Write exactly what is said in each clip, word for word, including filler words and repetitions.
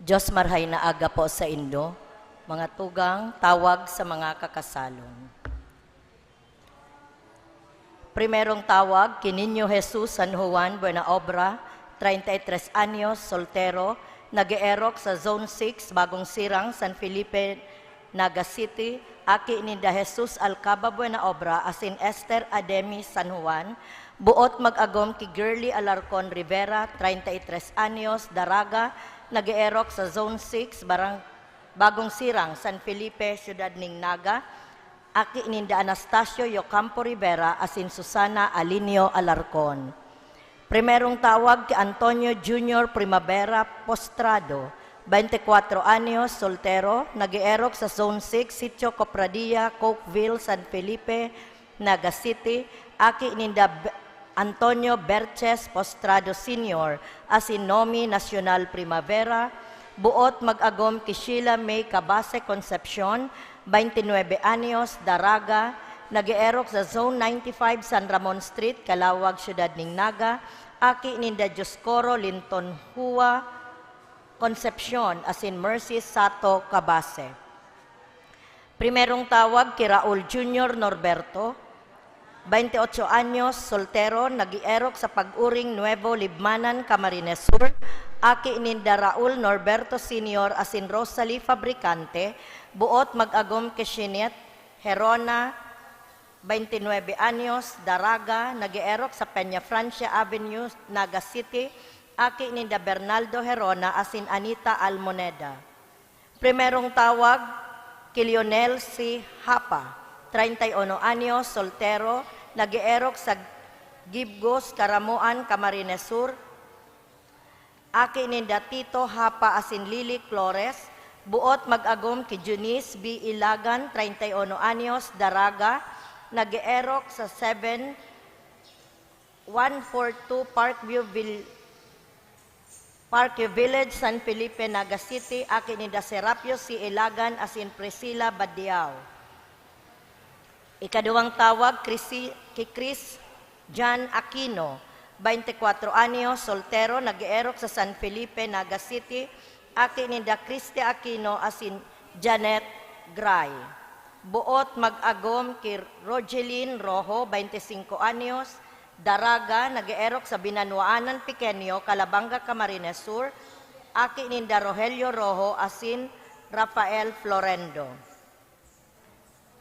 Diyos, marhay na aga po sa indo, mga tugang, tawag sa mga kakasalon. Primerong tawag, ki Niño Jesus San Juan Buena Obra, treinta y tres anyos, soltero, nag-eerok sa Zone six, Bagong Sirang, San Felipe, Naga City, aki ninda Jesus Alcaba Buena Obra asin Esther Ademi San Juan, buot mag-agom ki Girly Alarcon Rivera, treinta y tres anyos, daraga, nag-eerok sa Zone six, Barang-, Bagong Sirang, San Felipe, Siyudad nin Naga, aki ninda Anastasio Yocampo Rivera asin Susana Alinio Alarcon. Primerong tawag ki Antonio Junior Primavera Postrado, twenty y cuatro anyos, soltero, nag-eerok sa Zone six, Sitio Copradia, Cokeville, San Felipe, Naga City, aki ninda Be-, Antonio Berches Postrado Senior asin Nomi Nacional Primavera, buot mag-agom ki Sheila May Cabase Concepcion, twenty y nuebe anyos, daraga, nag-eerok sa Zone ninety-five San Ramon Street, Calauag, Siyudad nin Naga, aki ninda Dioscoro Linton Hua Concepcion asin Mercy Sato Cabase. Primerong tawag ki Raul Junior Norberto, twenty y ocho anyos, soltero, nag-ierok sa Pag-uring Nuevo Libmanan, Camarines Sur, aki ninda Raul Norberto Senior asin Rosalie Fabricante, buot mag-agom ki Shinet Herona, twenty y nuebe anyos, daraga, nag-eerok sa Peña Francia Avenue, Naga City, aki ninda Bernaldo Herona asin Anita Almoneda. Primerong tawag ki Lionel C. Hapa, treinta y uno anyos, soltero, nag-eerok sa Gibgos, Caramoan, Camarines Sur, aki ninda Tito Hapa asin Lily Flores, buot mag-agom ki Junice B. Ilagan, treinta y uno anyos, daraga, nag-eerok sa seven one four two Parkview Vil-, Parkview Village, San Felipe, Naga City, aki ninda Serapio C. Ilagan asin Priscilla Badiao. Ikaduwang tawag, Chrissy-, ki Chris John Aquino, twenty y cuatro anyos, soltero, nag-eerok sa San Felipe, Naga City, aki ninda Christy Aquino asin Janet Gray. Buot mag-agom ki Rogeline Rojo, twenty y cinco anyos, daraga, nag-eerok sa Binanwaanan Pequeño, Calabanga, Camarines Sur, aki ninda Rogelio Rojo asin Rafael Florendo.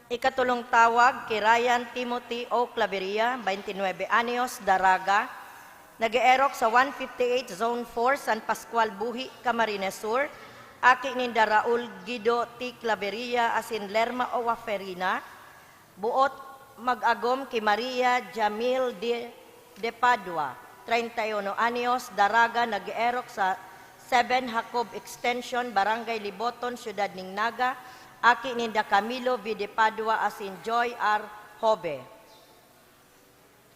Ikatolong tawag ki Ryan Timothy O. Claveria, twenty y nuebe anyos, daraga, nag-eerok sa one fifty-eight Zone four, San Pascual, Buhi, Camarines Sur, aki ninda Raul Guido T. Claveria asin Lerma Owaferina, buot mag-agom ki Maria Jamil de, de Padua, treinta y uno anyos, daraga, nag-eerok sa seven Jacob Extension, Barangay Liboton, Siyudad nin Naga, aki ninda Camilo V. de Padua asin Joy R. Jove.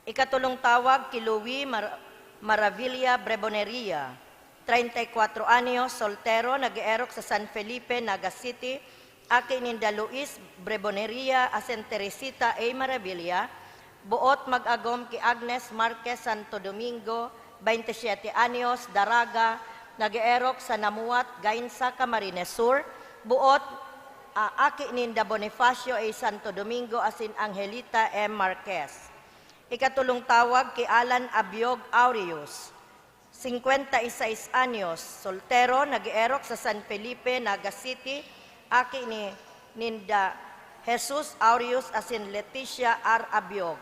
Ikatolong tawag ki Louis Mar-, Maravilla Breboneria, treinta y cuatro anyos, soltero, nag-eerok sa San Felipe, Naga City, aki ninda Luis Breboneria asin Teresita A. Maravilla, buot mag-agom ki Agnes Marquez Santo Domingo, twenty y siete anyos, daraga, nag-eerok sa Namuat, Gainza, Camarines Sur, buot, ah, aki ninda Bonifacio A. Santo Domingo asin Angelita M. Marquez. Ikatolong tawag ki Alan Abiog Aureus, cincuenta y seis anyos, soltero, nag-eerok sa San Felipe, Naga City, aki ni, ninda Jesus Aureus asin Leticia R. Abiog.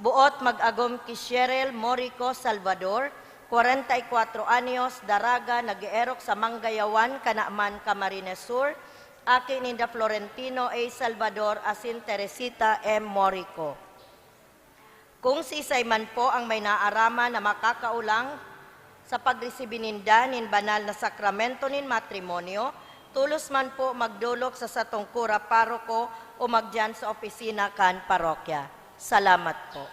Buot mag-agom ki Cheryl Morico Salvador, kwarenta y kwatro anyos, daraga, nag-eerok sa Manggayawan, Canaman, Camarines Sur, aki ninda Florentino A. Salvador asin Teresita M. Morico. Kung siisay man po ang may naaraman na makakaulang sa pagresibi ninda nin banal na sakramento nin matrimonyo, tolos man po magdolok sa satong kura paroko o magdiyan sa opisina kan parokya. Salamat po.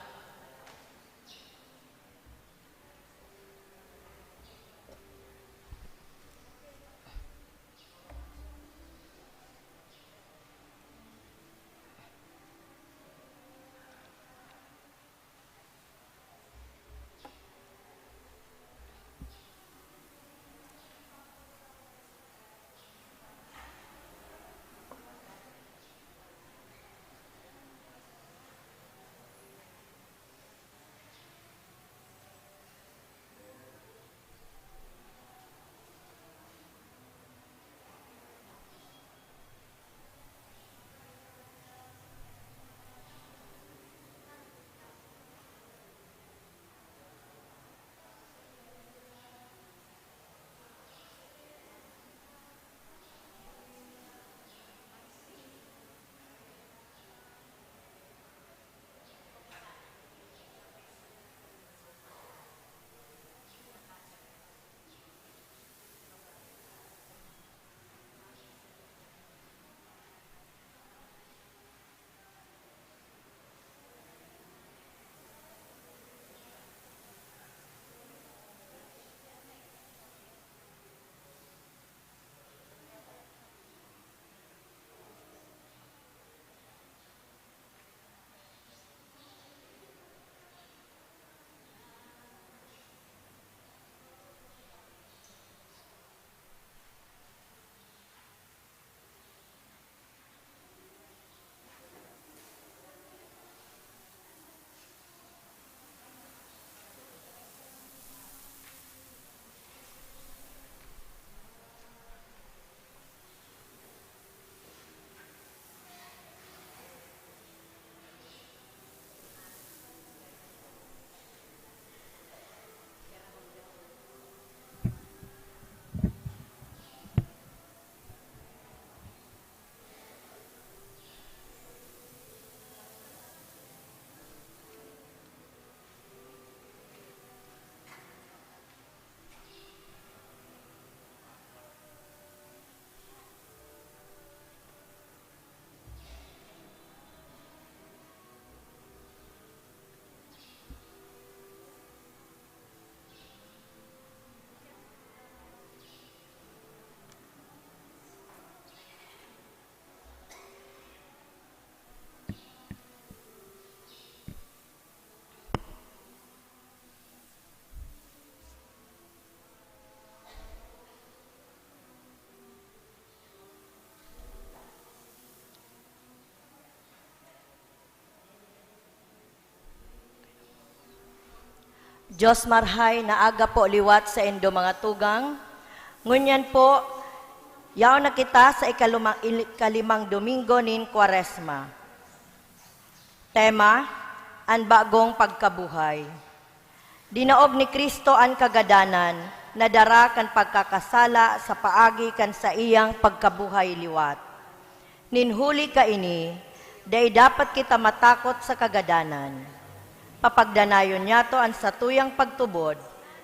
Dios marhay na aga po liwat saindo, mga tugang. Ngunyan po, yaon na kita sa ikaluma-, il-, ikalimang Domingo nin Kwaresma. Tema, an bagong pagkabuhay. Dinaog ni Cristo an kagadanan na dara kan pagkakasala sa paagi kan saiyang pagkabuhay liwat. Nin huli kaini, dai dapat kita matakot sa kagadanan. Papagdanayon niyato an satuyang pagtubod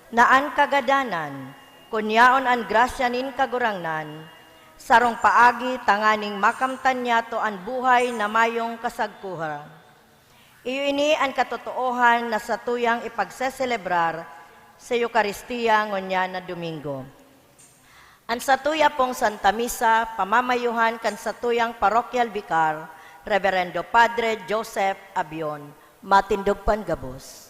na an kagadanan, kun yaon an grasya nin Kagurangnan, sarong paagi tanganing makamtan niyato an buhay na mayong kasagkohan. Iyo ini an katotoohan na satuyang ipagseselebrar sa Eukaristia ngunyan na Domingo. An satuya pong Santa Misa, pamamayuhan kan satuyang parokyal bikar, Reverendo Padre Joseph Abion. Matindog pan gabos.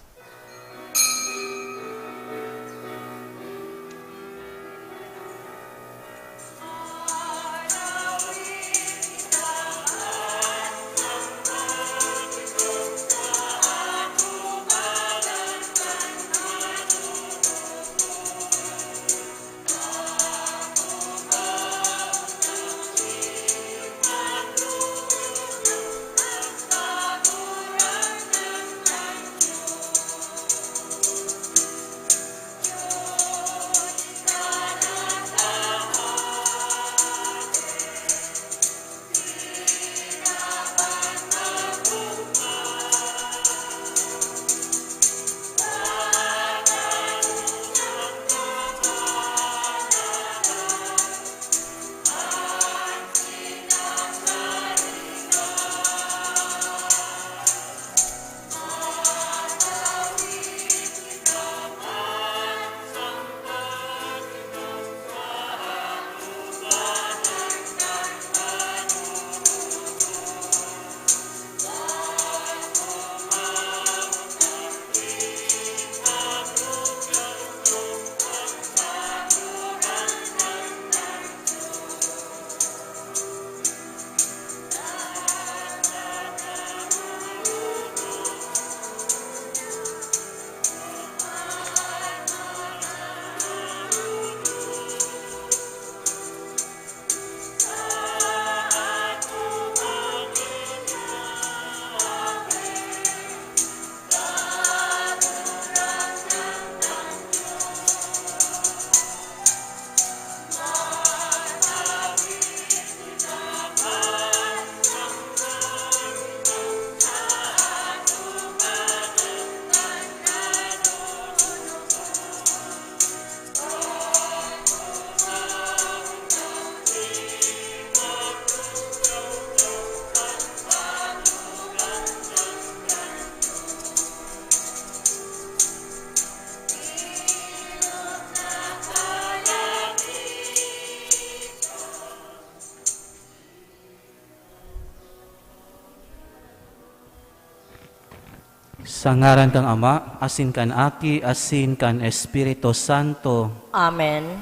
Sa ngaran kan Ama, asin kan Aki, asin kan Espiritu Santo. Amen.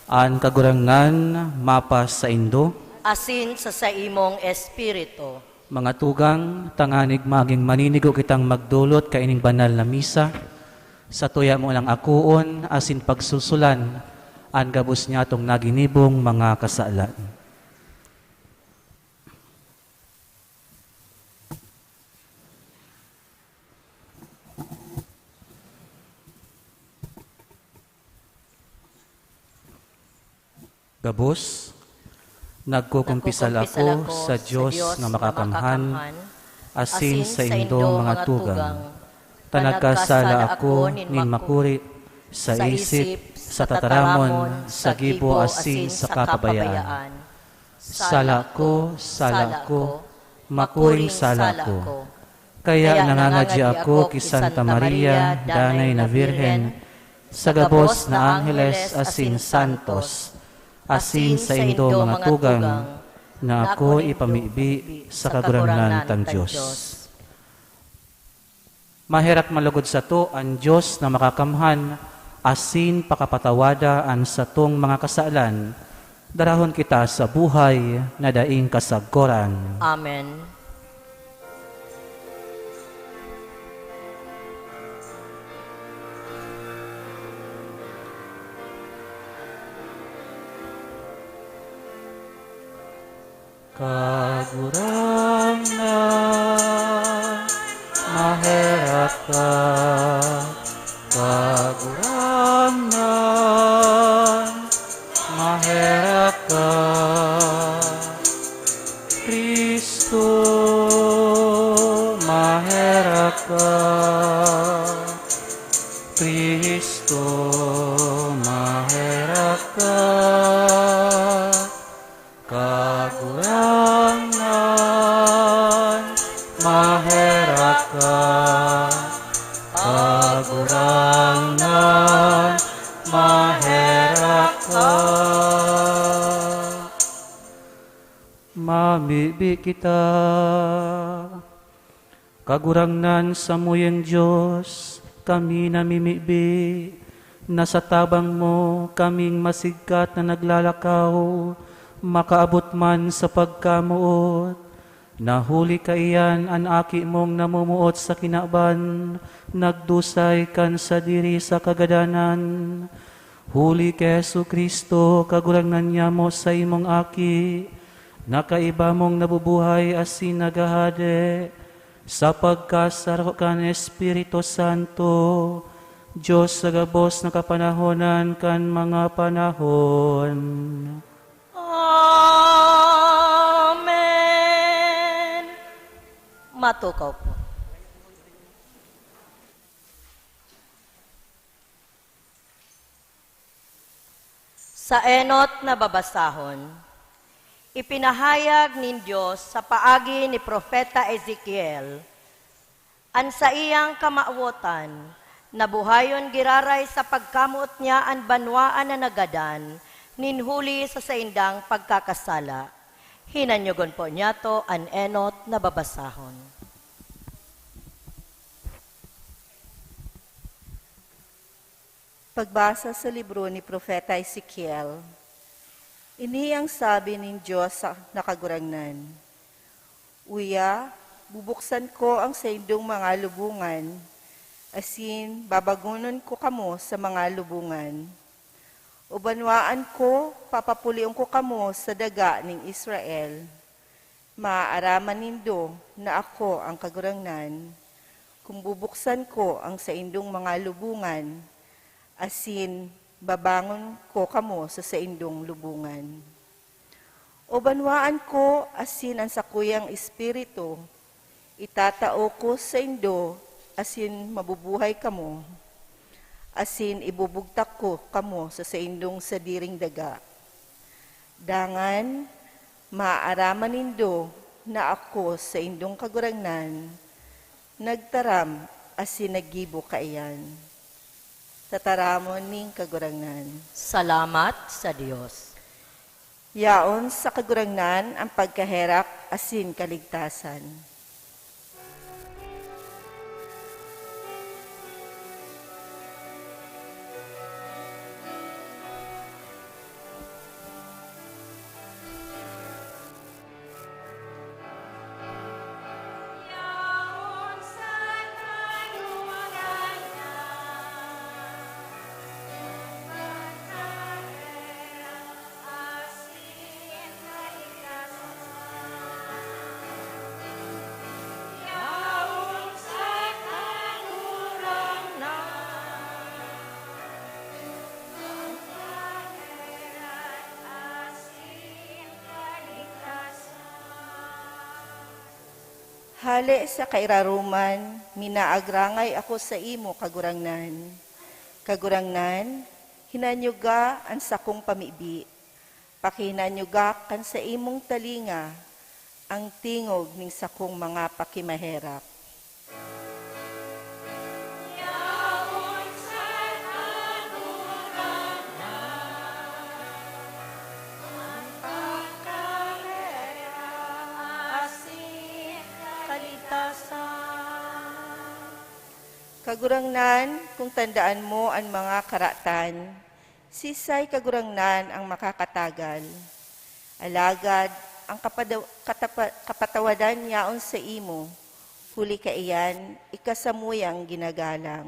An Kagurangnan mapasaindo. Asin sa saimong espiritu. Mga tugang, tanganing magin maninigo kitang magdolot kaining banal na misa, satuya mo lang akoon asin pagsusulan an gabos nyatong naginibong mga kasalan. Gabos, nagkukumpisal ako sa Dios na makakamhan, asin saindo, mga tugang, ta nagkasala ako nin makuri, sa isip, sa tataramon, sa gibo, asin sa kapabayaan. Sala ko, sala ko, makuring sala ko. Kaya nangangadya ako ki Santa Maria, Danay na Birhen, sa gabos na angheles asin santos, asin saindo, mga tugang, na ako ipamibi sa Kagurangnan tang Dios. Maherak malugod sato an Dios na makakamhan asin pakapatawada an satong mga kasalan, darahon kita sa buhay na daing kasagkoran. Amen. Kagurangnan, maherak ka. Kagurangnan, maherak ka. Kristo, maherak ka. Kristo, maherak ka. Kagurangnan, maherak ka. Kagurangnan, maherak ka. Mamibi kita. Kagurangnan, samuyang Dios, kami namimibi na sa tabang mo kaming masigkat na naglalakaw makaabot man sa pagkamoot, na huli kaiyan an Aki mong namumuot sa kinaban nagdusay kan sadiri sa kagadanan. Huli ki Jesu-Cristo, Kagurangnan nyamo, saimong Aki, na kaiba mong nabubuhay asin naghahade, sa pagkasaro kan Espiritu Santo, Dios sa gabos na kapanahonan kan mga panahon. Amen. Matukaw po. Sa enot na babasahon, ipinahayag nin Dios sa paagi ni Propeta Ezekiel an saiyang kamawotan na buhayon giraray sa pagkamoot niya an banwaan na nagadan nin huli sa saindang pagkakasala. Hinanyogon po niyato an enot na babasahon. Pagbasa sa libro ni Propeta Ezekiel. Ini ang sabi nin Dios sa na Kagurangnan, "Uya, bubuksan ko ang saindong mga lubongan, asin babagonon ko kamo sa mga lubongan. O banwaan ko, papapulion ko kamo sa daga nin Israel. Maaaraman nindo na ako an Kagurangnan, kun bubuksan ko an saindong mga lubongan, asin babangon ko kamo sa saindong lubongan. O banwaan ko asin an sakuyang Espiritu, itatao ko saindo, asin mabubuhay kamo, asin ibubugtak ko kamo sa saindong sadiring daga. Dangan, maaaraman nindo na ako saindong Kagurangnan, nagtaram asin naggibo kaiyan." Tataramon nin Kagurangnan. Salamat sa Dios. Yaon sa Kagurangnan an pagkaherak asin kaligtasan. Hale sa kairaroman, minaagrangay ako saimo, Kagurangnan. Kagurangnan, hinanyoga an sakong pamibi. Pakihinanyoga kan saimong talinga an tingog nin sakong mga pakimaherak. Kagurangnan, kun tandaan mo an mga karatan, siisay, Kagurangnan, an makakatagal? Alagad an kapadaw-, katapa-, kapatawadan yaon saimo, huli kaiyan, ika samuyang ginagalang.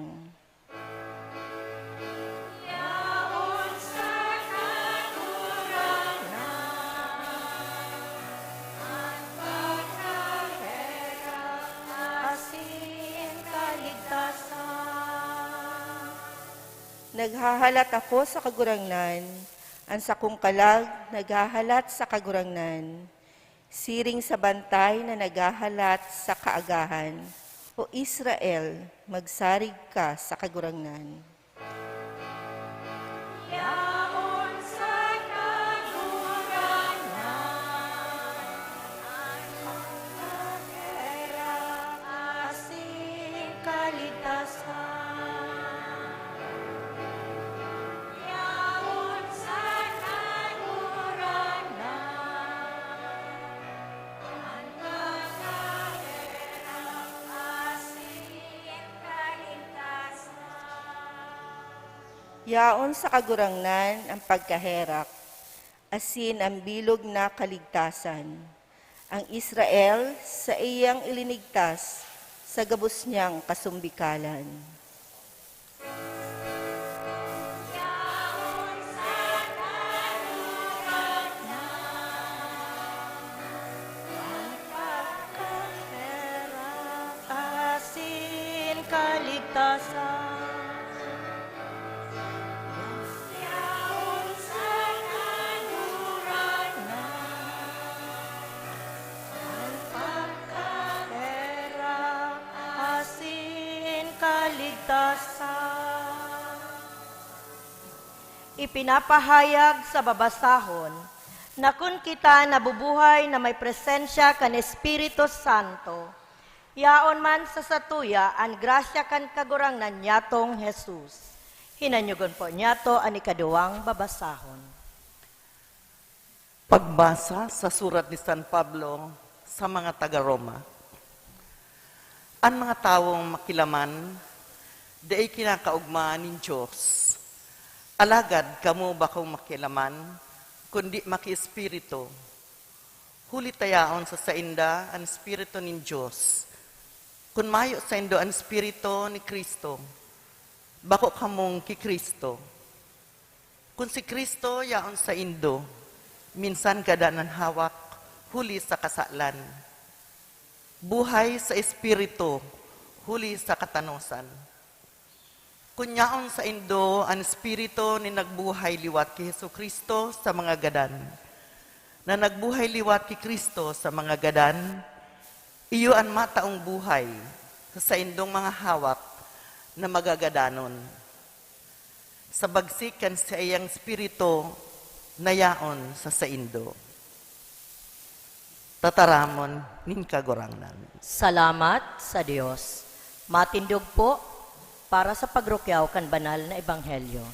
Naghahalat ako sa Kagurangnan, an sakong kalag naghahalat sa Kagurangnan. Siring sa bantay na naghahalat sa kaagahan, O Israel, magsarig ka sa Kagurangnan. Yaon sa Kagurangnan an pagkaherak asin kaligtasan. Yaon sa Kagurangnan an pagkaherak asin kaligtasan. Yaon sa Kagurangnan an pagkaherak, asin an bilog na kaligtasan. An Israel, saiyang ilinigtas sa gabos niyang kasumbikalan. Yaon sa Kagurangnan an pagkaherak asin kaligtasan. Yaon sa Kagurangnan an pagkaherak asin kaligtasan. Ipinapahayag sa babasahon na kun kita nabubuhay na may presensya kan Espiritu Santo, yaon man sa satuya an grasya kan Kagurangnan nyatong Jesus. Hinanyogon po niyato an ikaduwang babasahon. Pagbasa sa surat ni San Pablo sa mga taga Roma. An mga tawong makilaman dai kinakaogma nin Dios. Alagad kamo bakong makilaman, kundi makiespiritu. Huli ta yaon sa sainda an Espiritu nin Dios. Kun mayo saindo an Espiritu ni Cristo, bako kamong ki Cristo. Kun si Cristo yaon saindo, minsan gadan an hawak huli sa kasalan, buhay sa Espiritu huli sa katanosan. Kun yaon saindo an Espiritu nin nagbuhay liwat ki Jesu-Cristo sa mga gadan, na nagbuhay liwat ki Cristo sa mga gadan, iyo an mataong buhay sa saindong mga hawak na magagadanon, sa bagsik kan saiyang Espiritu na yaon sa saindo. Tataramon nin Kagurangnan. Salamat sa Dios. Matindog po para sa pagrukyaw kan banal na ebanghelyo.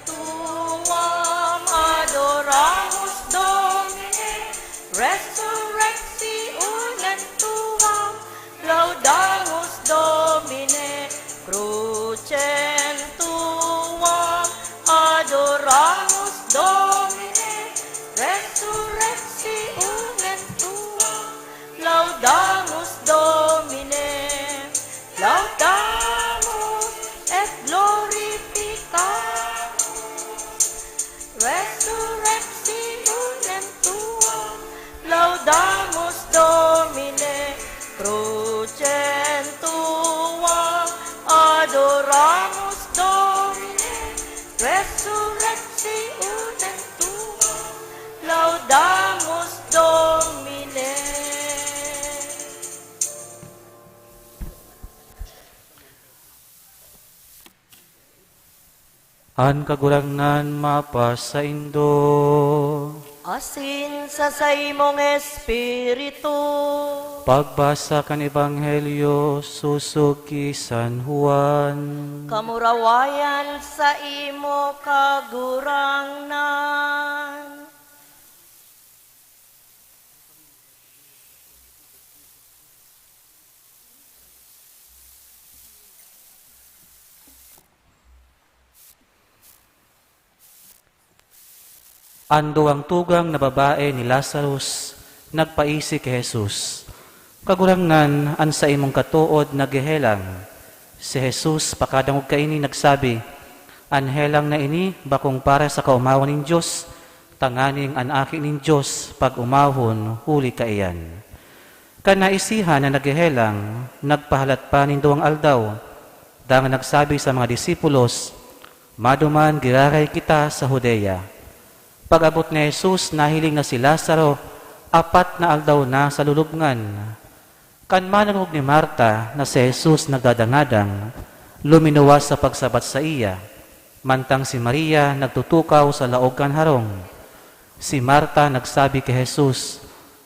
Tuam, adoramus Domine, resurrectionem tuam, laudamus Domine, crucem tuam, adoramus Domine, resurrectionem tuam, laudamus Domine, laudamus et glorificamus resurrectionem tuam, laudamus Domine, crucem tuam, adoramus Domine, resurrectionem tuam, laudamus Domine. An Kagurangnan mapasaindo. Asin sa saimong espiritu. Pagbasa kan Ebanghelyo sosog ki San Juan. Kamurawayan saimo, Kagurangnan. An duwang tugang na babae ni Lazarus nagpaisi ki Jesus, "Kagurangnan, an saimong katood naghehelang." Si Jesus, pakadangog kaini, nagsabi, "An helang na ini bakong para sa kaomawan nin Dios, tanganing an Aki nin Dios pag-omawon huli kaiyan." Kan naisihan na naghehelang, nagpahalat pa nin duwang aldaw, dangan nagsabi sa mga disipulos, "Maduman giraray kita sa Judea." Pag-abot ni Jesus, nahiling na si Lazaro apat na aldaw na sa lulubngan. Kan madangog ni Marta na si Jesus nagdadangadang, luminuwas sa pagsabat saiya, mantang si Maria nagtutukaw sa laog kan harong. Si Marta nagsabi ki Jesus,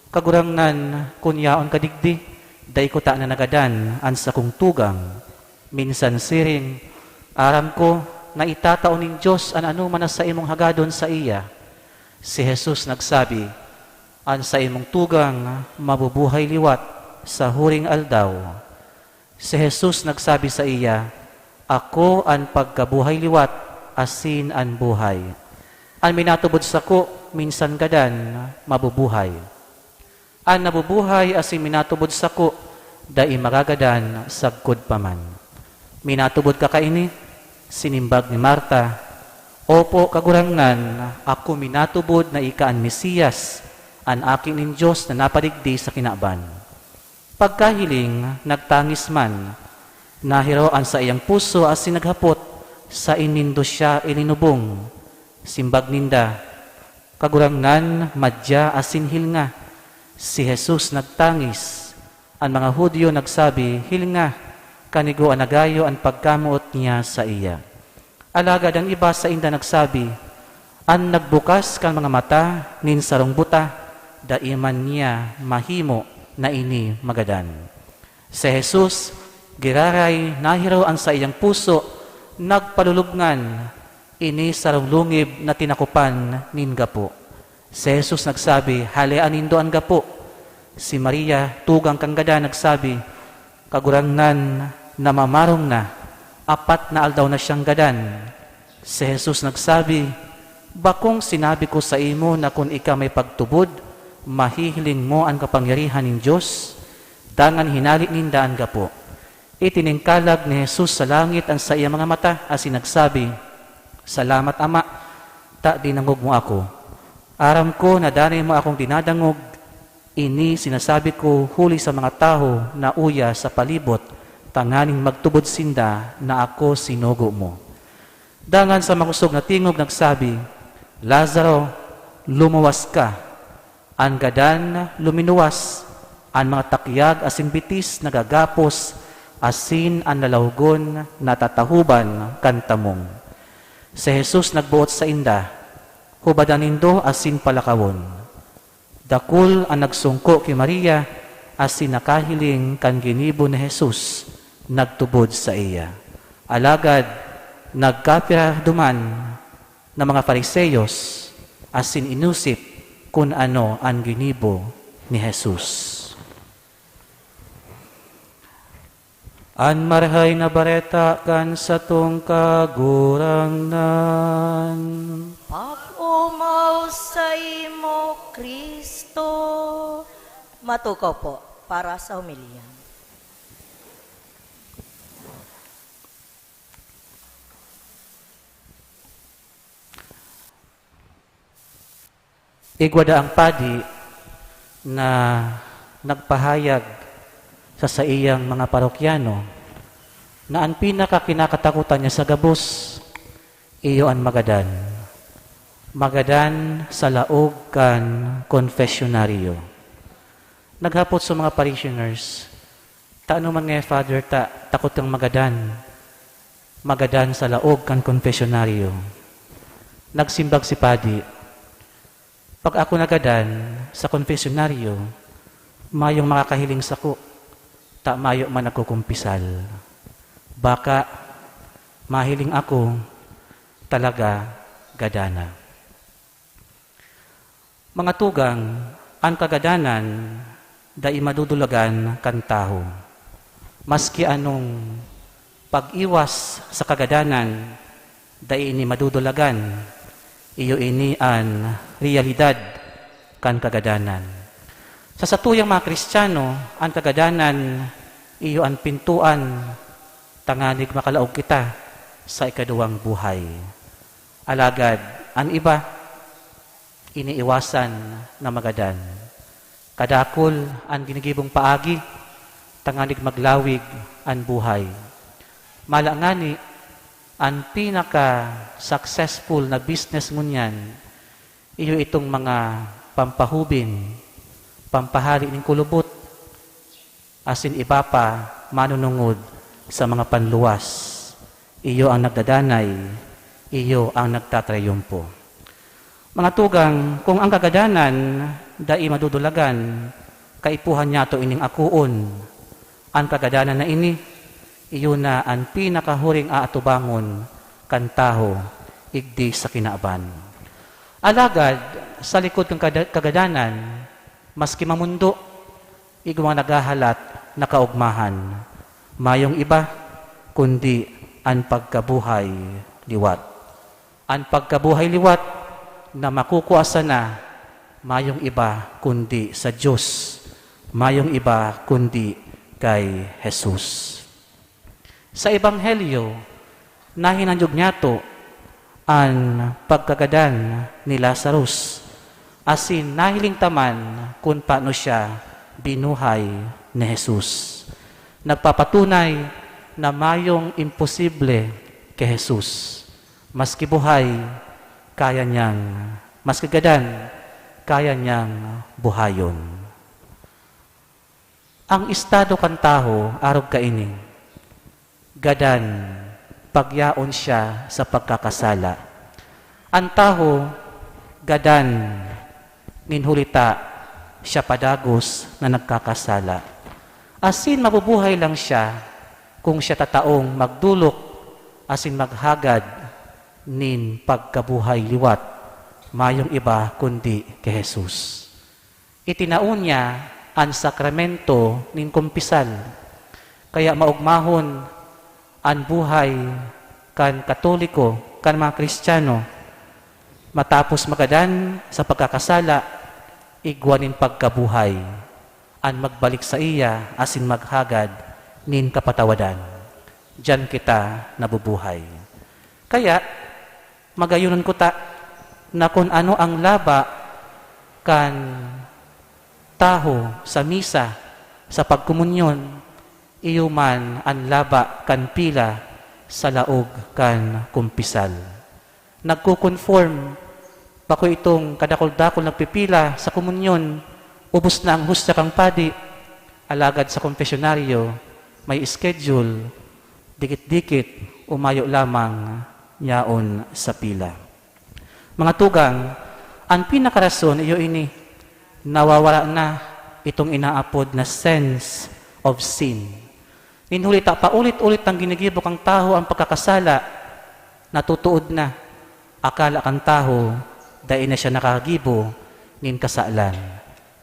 "Kagurangnan, kun yaon ka digdi, dai kutana nagadan an sakong tugang." Minsan siring, "Aram ko na itatao nin Dios an anoman na saimong hagadon saiya." Si Jesus nagsabi, "An saimong tugang mabubuhay liwat sa huring aldaw." Si Jesus nagsabi saiya, "Ako an pagkabuhay liwat asin an buhay. An minatubod sako, minsan gadan, mabubuhay. An nabubuhay asin minatubod sako, dai magagadan sagkod pa man." "Minatubod ka kaini?" sinimbag ni Marta. "Opo, Kagurangnan, ako minatubod na ika an Mesias, an Aki nin Dios na napadigdi sa kinaban." Pagkahiling, nagtangis man. Nahiroa an saiyang puso asin naghapot, "Saen nindo siya ilinubong?" Simbag ninda, "Kagurangnan, madya asin hilnga." Si Jesus nagtangis. An mga Judio nagsabi, "Hilnga, kan igwa na gayo an pagkamoot niya saiya." Alagad an iba sainda nagsabi, "An nagbukas kan mga mata nin sarong buta, dai man niya mahimo na ini magadan." Si Jesus, giraray nahiroa an saiyang puso, nagpalulubngan. Ini sarong lungib na tinakopan nin gapo. Si Jesus nagsabi, "Halea nindo an gapo." Si Maria, tugang kan gadan, nagsabi, "Kagurangnan, namamarong na, apat na aldaw na siyang gadan." Si Jesus nagsabi, "Bakong sinabi ko saimo na kun ika may pagtubod, mahihiling mo an kapangyarihan nin Dios?" Dangan hinale ninda an gapo. Itiningkalag ni Jesus sa langit an saiyang mga mata asin nagsabi, "Salamat, Ama, ta dinangog mo ako. Aram ko na danay mo akong dinadangog. Ini sinasabi ko huli sa mga tawo na uya sa palibot, tanganing magtubod sinda na ako sinugo mo." Dangan sa makosog na tingog nagsabi, "Lazaro, lumuwas ka." An gadan luminuwas, an mga takyag asin bitis nagagapos, asin an lalawogon natatahoban kan tamong. Si Jesus nagboot sainda, "Hubadan nindo asin palakawon." Dakul an nagsungko ki Maria asin nakahiling kan ginibo ni Jesus, nagtubod saiya. Alagad nagkapira duman na mga Fariseyos asin inusip kun ano an ginibo ni Jesus. An Marahay na Bareta kan satong Kagurangnan. Pag-omaw saimo, Cristo. Matukaw po para sa homilya. Igwa daang padi na nagpahayag sa saiyang mga parokyano na an pinakakinakatakotan niya sa gabos iyo an magadan. Magadan sa laog kan konfesyonaryo. Naghapot sa mga parishioners, "Tano man ngaya, Father, ta takot kang magadan, magadan sa laog kan konfesyonaryo?" Nagsimbag si padi, "Pag ako nagadan sa konfesyonaryo, mayong makakahiling sako, ta mayo man nagkukumpisal. Baka mahiling ako, talaga gadana." Mga tugang, an kagadanan dai madudulagan kan tawo. Maski anong pag-iwas sa kagadanan, dai ini madudulagan. Iyo ini an reyalidad kan kagadanan. Sa satuyang mga Kristiyano, an kagadanan iyo an pintoan tanganing makalaog kita sa ikaduwang buhay. Alagad an iba, iniiwasan na magadan. Kadakul an ginigibong paagi tanganing maglawig an buhay. Mala ngani, an pinaka-successful na business ngunyan, iyo itong mga pampahubin, pampahale nin kulubot, asin iba pa manunungod sa mga panluwas. Iyo ang nagdadanay, iyo ang nagtatrayumpo. Mga tugang, kung ang kagadanan dai madudulagan, kaipuhan niyato ining akoon. An kagadanan na ini, iyo na an pinakahuring aatubangon kan tawo igdi sa kinaban. Alagad, sa likod kan kada-, kagadanan, maski mamundo, igwang naghahalat na kaogmahan. Mayong iba, kundi an pagkabuhay liwat. An pagkabuhay liwat na makukua sana, mayong iba kundi sa Dios, mayong iba kundi kay Jesus. Sa Ebanghelyo, nahinanyog niyato an pagkagadan ni Lazarus, asin nahiling ta man kun paano siya binuhay ni Jesus. Nagpapatunay na mayong imposible kay Jesus. Maski buhay, kaya niyang, maski gadan, kaya niyang buhayon. Ang estado kan tawo arog kaini, gadan, pagyaon siya sa pagkakasala. An tawo, gadan, nin huli ta, siya padagos na nagkakasala. Asin mabubuhay lang siya kung siya tataong magdolok asin maghagad nin pagkabuhay liwat, mayong iba kundi ki Jesus. Itinao niya an sakramento nin kumpisal. Kaya maogmahon an buhay kan Katoliko, kan mga Kristiyano. Matapos magadan sa pagkakasala, igwa nin pagkabuhay, an magbalik saiya asin maghagad nin kapatawadan. Diyan kita nabubuhay. Kaya, magayonon kuta na kun ano ang laba kan tawo sa misa, sa pagkomunyon, iyo man an laba kan pila sa laog kan kumpisal. Nagko-conform, bako itong kadakul-dakul nagpipila sa komunyon, ubos na ang hostia kan padi, alagad sa konpesyonaryo, may schedule, dikit-dikit o mayo lamang yaon sa pila. Mga tugang, an pinakarason iyo ini, nawawara na itong inaapod na sense of sin. Nin huli ta paulit-ulit nang ginigibo kan tawo an pagkakasala, natutuod na, akala kan tawo, dai na siya nakagibo nin kasalan.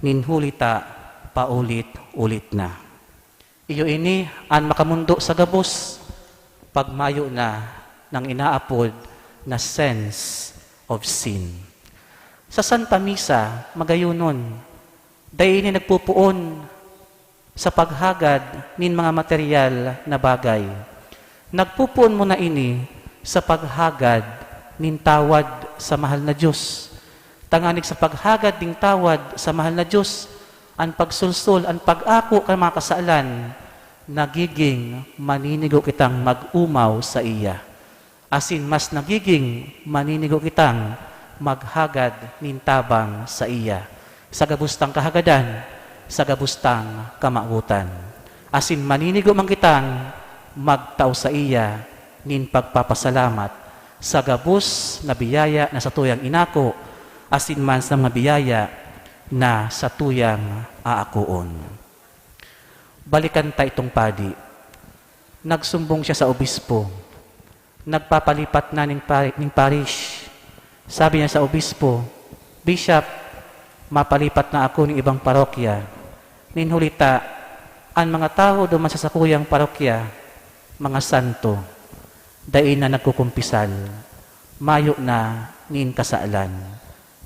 Nin huli ta paulit-ulit na. Iyo ini an makamondo sa gabos, pag mayo na nang inaapod na sense of sin. Sa Santa Misa, magayonon, dai ini nagpopoon sa paghagad nin mga materyal na bagay. Nagpopoon mo na ini sa paghagad nin tawad sa mahal na Dios. Tanganing sa paghagad nin tawad sa mahal na Dios, an pagsulsol, an pag-ako kan mga kasalan, nagiging maninigo kitang mag-omaw saiya. Asin mas nagiging maninigo kitang maghagad nin tabang saiya, sa gabos tang kahagadan, sa gabos tang kamawotan. Asin maninigo man kitang magtao saiya nin pagpapasalamat sa gabos na biyaya na satuyang inako, asin man sa mga biyaya na satuyang aakoon. Balikan ta itong padi. Nagsumbong siya sa obispo. Nagpapalipat na ning pari-, ning parish. Sabi niya sa obispo, "Bishop, mapalipat na ako ning ibang parokya. Nin huli ta, an mga tawo duman sa sakuyang parokya, mga santo, dai na nagkukumpisal, mayo na nin kasalan.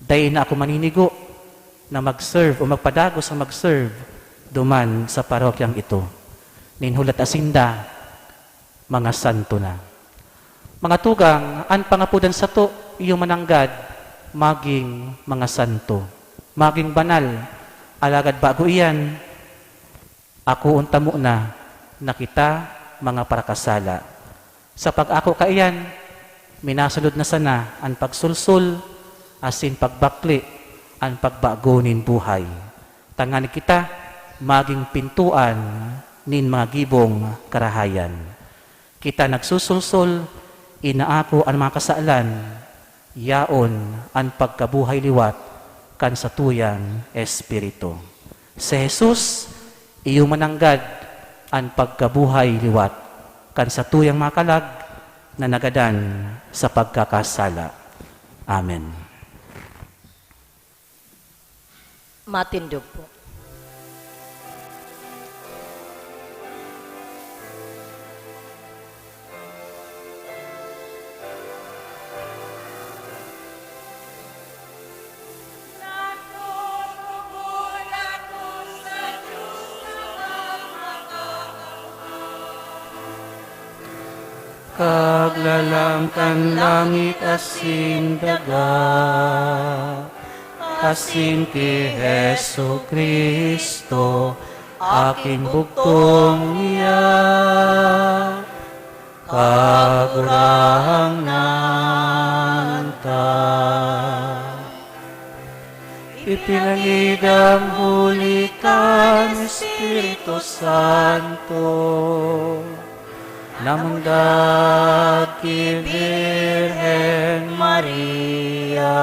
Dai na ako maninigo na mag-serve o magpadagos sa mag-serve duman sa parokyang ito. Nin huli ta sinda, mga santo na." Mga tugang, an pangapodan sato, iyo mananggad, maging mga santo, maging banal, Alagad bago iyan, akoon ta muna na kita mga parakasala. Sa pag-ako kaiyan, minasunod na sana an pagsulsol asin pagbakle an pagbago nin buhay, tanganing kita magin pintoan nin mga gibong karahayan. Kita nagsusulsol, inaako an mga kasalan, yaon an pagkabuhay liwat kan satuyang espiritu. Si Jesus, iyo mananggad an pagkabuhay liwat kan satuyang mga kalag na nagadan sa pagkakasala. Amen. Matindog po. Kaglalang kan langit asin daga, asin ki Jesu-Cristo, aking bugtong niya. Kagurangnan ta. Ipinangidam huli kan Espiritu Santo, namundag ki Birhen Maria.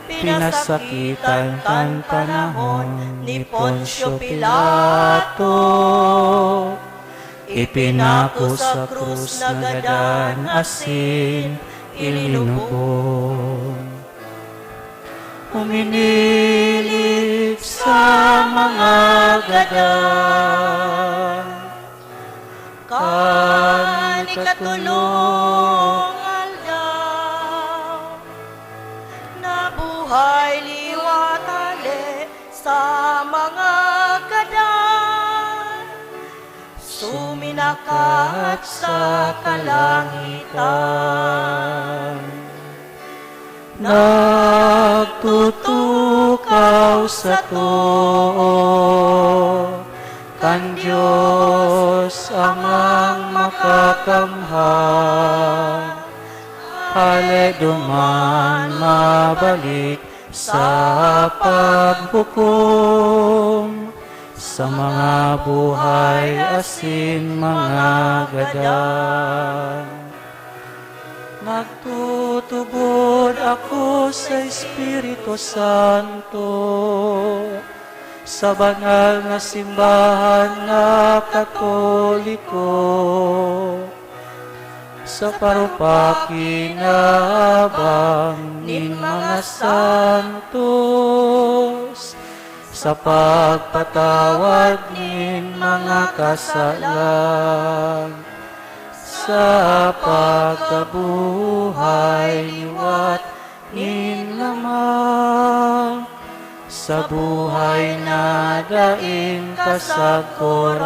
Pinasakitan kan panahon ni Poncio Pilato. Ipinako sa krus nagadan asin ilinubong. Huminilip sa mga gadan. Kan ikatolong aldaw, nabuhay liwat hale sa mga gadan. Suminakat sa kalangitan. Nagtutukaw sa too kan Dios Amang Makakamhan. Hale duman mabalik sa paghukom sa mga buhay asin mga gadan. Nagtutubod ako sa Espiritu Santo, sa banal na simbahan na Katoliko, sa parupak kinaabang nin mga santos, sa pagpatawad nin mga kasalan, sa pagkabuhay liwat nin laman, sa buhay na daing kasagkoran.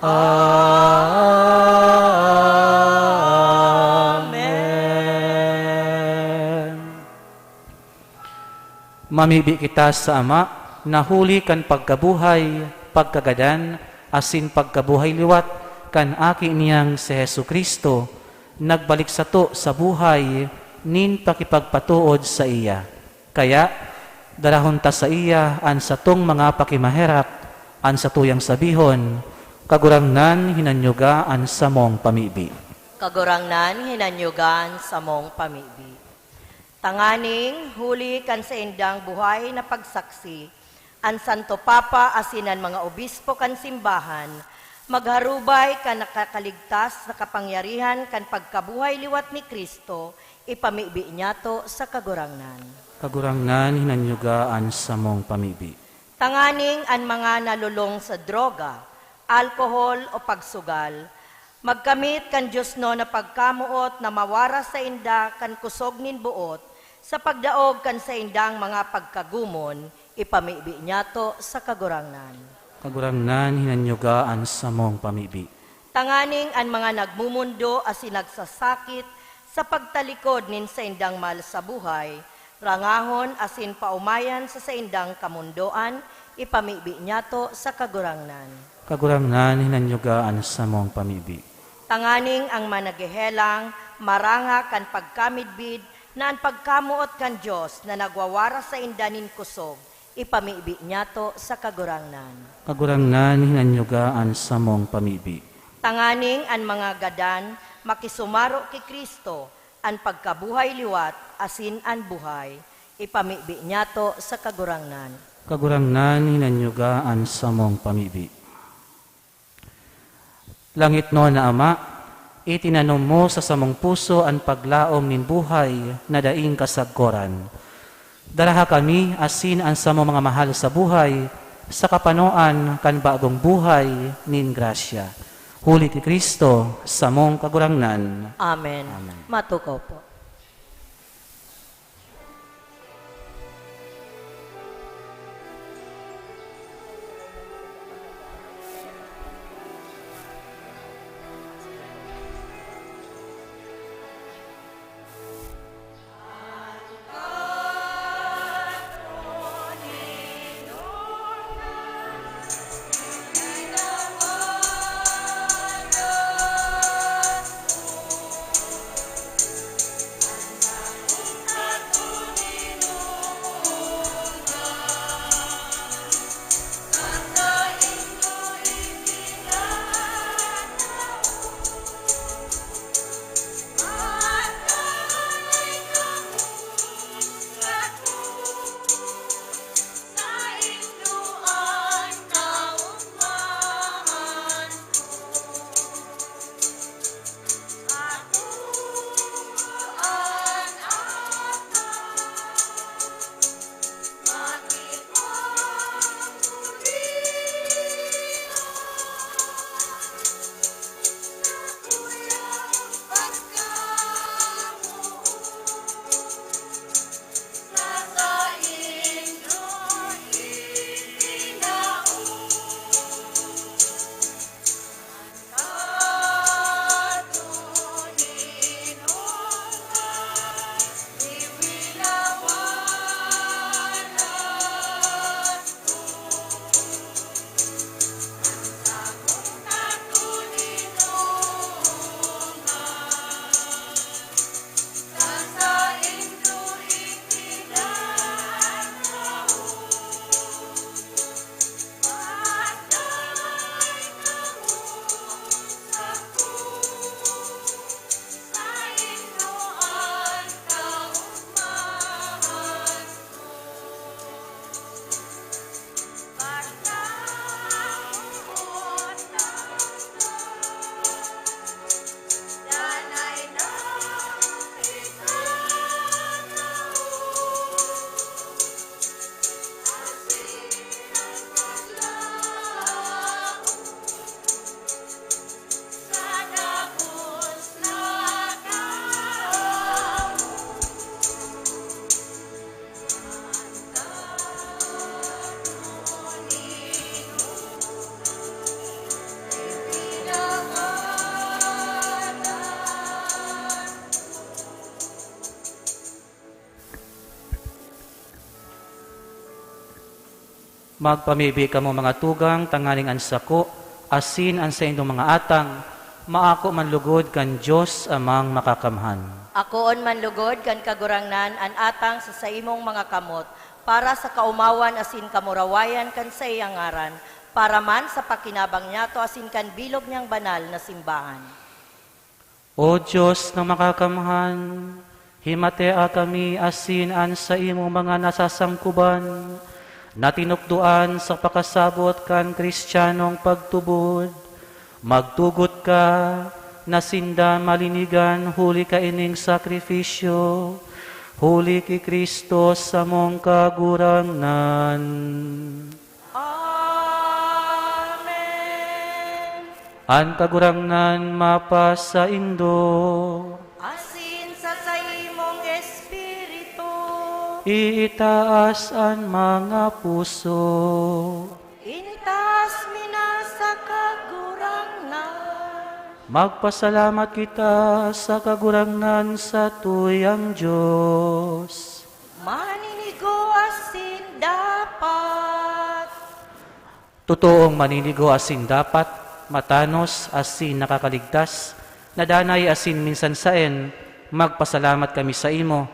Amen. Mamibi kita sa Ama, na huli kan pagkabuhay, pagkagadan, asin pagkabuhay liwat kan Aki niyang si Jesu-Cristo, nagbalik sato sa buhay nin pakipagpatood saiya. Kaya, darahon ta saiya an satong mga pakimaherak, an satuyang sabihon, "Kagurangnan, hinanyuga an samong pamibi." Kagurangnan, hinanyuga an samong pamibi. Tanganing, huli kan saindang buhay na pagsaksi, an Santo Papa asin an mga obispo kan simbahan magharubay kan nakakaligtas na kapangyarihan kan pagkabuhay liwat ni Cristo, ipamibi niyato sa Kagurangnan. Kagurangnan, hinanyuga an samong pamibi. Tanganing an mga nalolong sa droga, alkohol o pagsugal, magkamit kan diosnon na pagkamoot na mawaras sainda kan kusog nin boot sa pagdaog kan saindang mga pagkagumon, ipamibi niyato sa Kagurangnan. Kagurangnan, hinanyuga an samong pamibi. Tanganing an mga nagmumundo asin nagsasakit sa pagtalikod nin saindang mahal sa buhay, Rangahon asin paomayan sa saindang kamondoan, ipamibi niyato sa Kagurangnan. Kagurangnan, hinanyuga an samong pamibi. Tanganing ang mga naghehelang maranga kan pagkamidbid na an pagkamoot kan Dios na nagwawaras sainda nin kosog, ipamibi niyato sa Kagurangnan. Kagurangnan, hinanyuga an samong pamibi. Tanganing an mga gadan makisumaro ki Cristo, an pagkabuhay liwat asin an buhay, ipamibi niyato sa Kagurangnan. Kagurangnan, hinanyuga an samong pamibi. Langitnon na Ama, itinanom mo sa samong puso an paglaom nin buhay na daing kasagkoran. Daraha kami asin an samong mga mahal sa buhay sa kapanoan kan bagong buhay nin grasya. Huli ki Cristo, samong Kagurangnan. Amen. Amen. Matukaw po. Magpamibi kamo, mga tugang, tanganing an sako asin an saindong mga atang maako man lugod kan Dios Amang Makakamhan. Akoon man lugod kan Kagurangnan an atang sa saimong mga kamot, para sa kaomawan asin kamurawayan kan saiyang ngaran, para man sa pakinabang niyato asin kan bilog niyang banal na simbahan. O Dios na Makakamhan, himatea kami asin an saimong mga nasasangkuban na tinukdoan sa pakasabot kan Cristianong pagtubod. Magtugot ka na sinda malinigan huli kaining sakrifisyo, huli ki Cristo samong Kagurangnan. Amen. An Kagurangnan mapasaindo. Asin sa saimong espiritu. Iitaas an mga puso. Itaas mi na sa Kagurangnan. Magpasalamat kita sa Kagurangnan satuyang Dios. Maninigo asin dapat. Totoong maninigo asin dapat, matanos asin nakakaligtas, na danay asin minsan saen, magpasalamat kami saimo,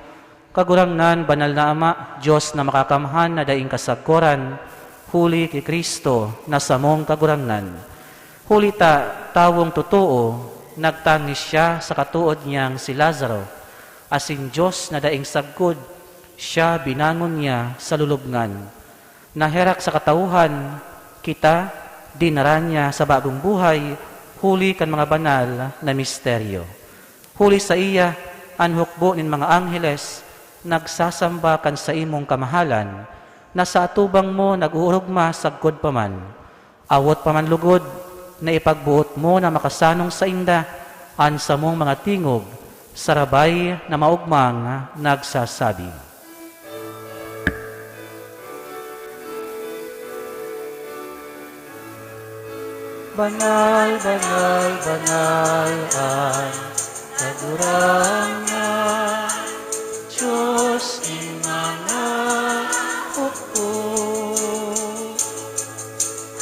Kagurangnan, Banal na Ama, Dios na makakamhan na daing kasagkoran, huli ki Cristo na samong Kagurangnan. Huli ta, tawong totoo, nagtangis siya sa katood niyang si Lazaro, asin Dios na daing sagkod, siya binangon niya sa lulubngan. Naherak sa katauhan, kita, dinara niya sa bagong buhay, huli kan mga banal na misteryo. Huli saiya, an hukbo nin mga angheles nagsasamba kan saimong kamahalan, na sa atubang mo nag-oorogma sagkod pa man. Awot pa man lugod na ipagboot mo na makasanong sainda an samong mga tingog, sarabay na maogmang nagsasabi, "Banal, banal, banal an Kagurangnan, Dios nin mga hukbo.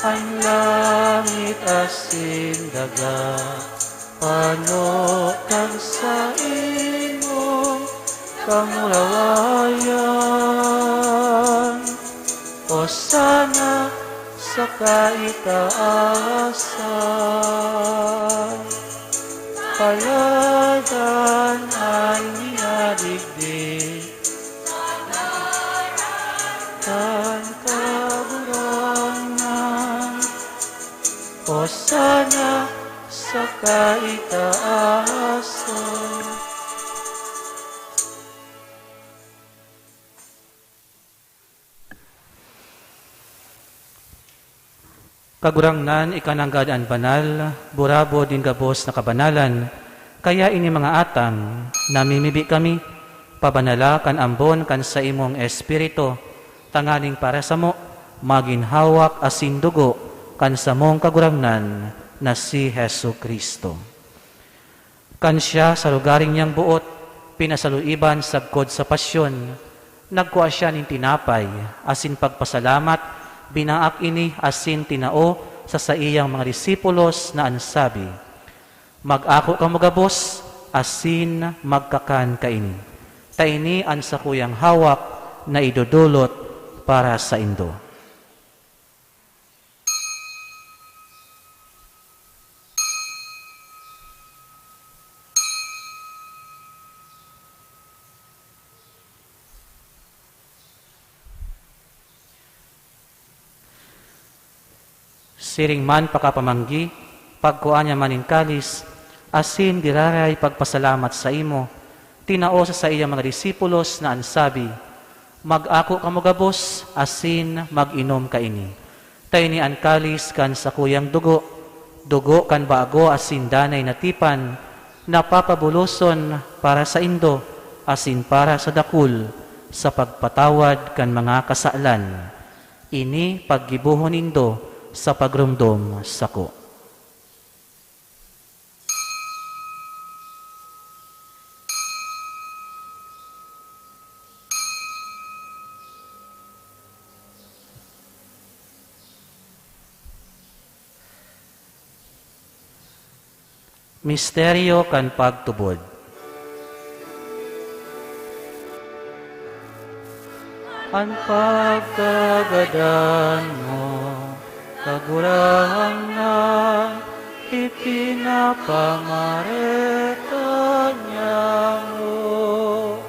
An langit asin daga pano kan saimong kamurawayan. Hosana sa kaitaasan. Paladan an minadigdi kan Kagurangnan. Hosana sa kaitaasan." Kagurangnan, ika nanggad an banal, burabod nin gabos na kabanalan, kaya ini mga atang, namimibi kami, pabanala kan ambon kan saimong Espiritu, tanganing para samo, magin hawak asin dugo kan samong Kagurangnan na si Jesu-Cristo. Kan siya sa lugaring niyang boot, pinasaluiban sagkod sa pasyon, nagkua siya nin tinapay, asin pagpasalamat, binaak ini asin tinao sa saiyang mga disipulos na an sabi, "Mag-ako kamo gabos, asin magkakan kaini. Ta ini an sakuyang hawak na idodolot para saindo." Siring man pakapamanggi, pagkua niya man nin kalis, asin giraray pagpasalamat saimo, tinao sa saiyang mga disipulos na an sabi, "Mag-ako kamo gabos asin mag-inom kaini. Ta ini an kalis kan sakuyang dugo, dugo kan bago asin danay na tipan, na papabuloson para saindo asin para sa dakul sa pagpatawad kan mga kasalan. Ini paggibohon nindo sa pagromdom sako." Misteryo kan pagtubod. An pagkagadan mo, Kagurangnan, ipinapamareta niamo.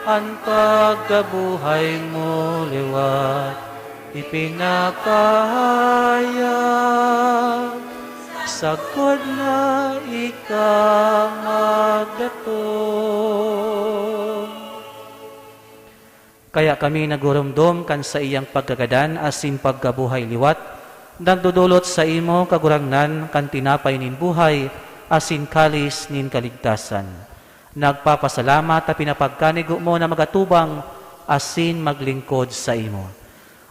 An pagkabuhay mo liwat ipinapahayag, sagkod na ika magdatong. Kaya kami nagurumdom kan saiyang pagkagadan asin pagkabuhay liwat, nagdodolot saimo, Kagurangnan, kan tinapay nin buhay asin kalis nin kaligtasan. Nagpapasalamat ta pinapagkanigo mo na magatubang asin maglingkod saimo.